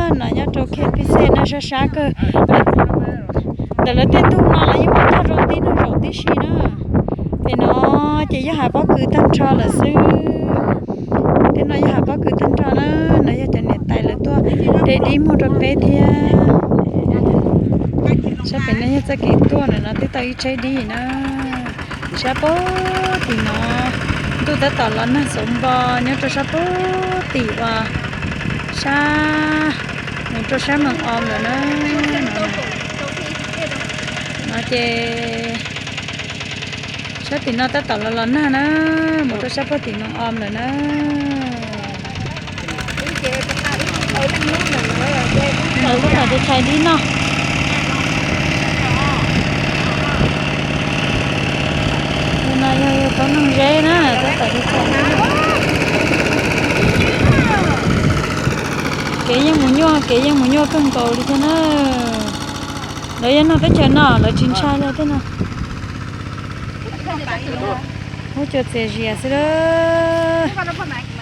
No nyob rau K P C no sab sab kawg. Ntawm lawv tej ntug no los yeej muaj tag rau tib neeg zaum tib si na. Pem no ces yog hav pob kws tag nrho lawm xwb. Tej no yog hav pob kws tag nrho na. No yog cov niam tais lawv tuaj de dib muag rau peb thiab. Sab pem no yog txoj kev tuaj na, no twb tau ib tsheb dib na. Sab puag tim no ntuj tab tom los nag xauv npo nyob rau sab puag tim uas sab mus rau sab Meeg Om lawm na. No ces sab tim no tab tom los los nag na, mus rau sab puag tim Meeg Om lawm na. Lawv tab tom de tshais dib noj. Tus no yog yawg Thaub Neeg Zeb na, tab tom de tshais dib noj. Kev yeej mus nyuaj, kev yeej mus nyuaj kawg nkaus li thiab na. Lawv yog noj teb chaws no lawv tsis ntshai li tej no. Huab cua txias zias xwb lawm.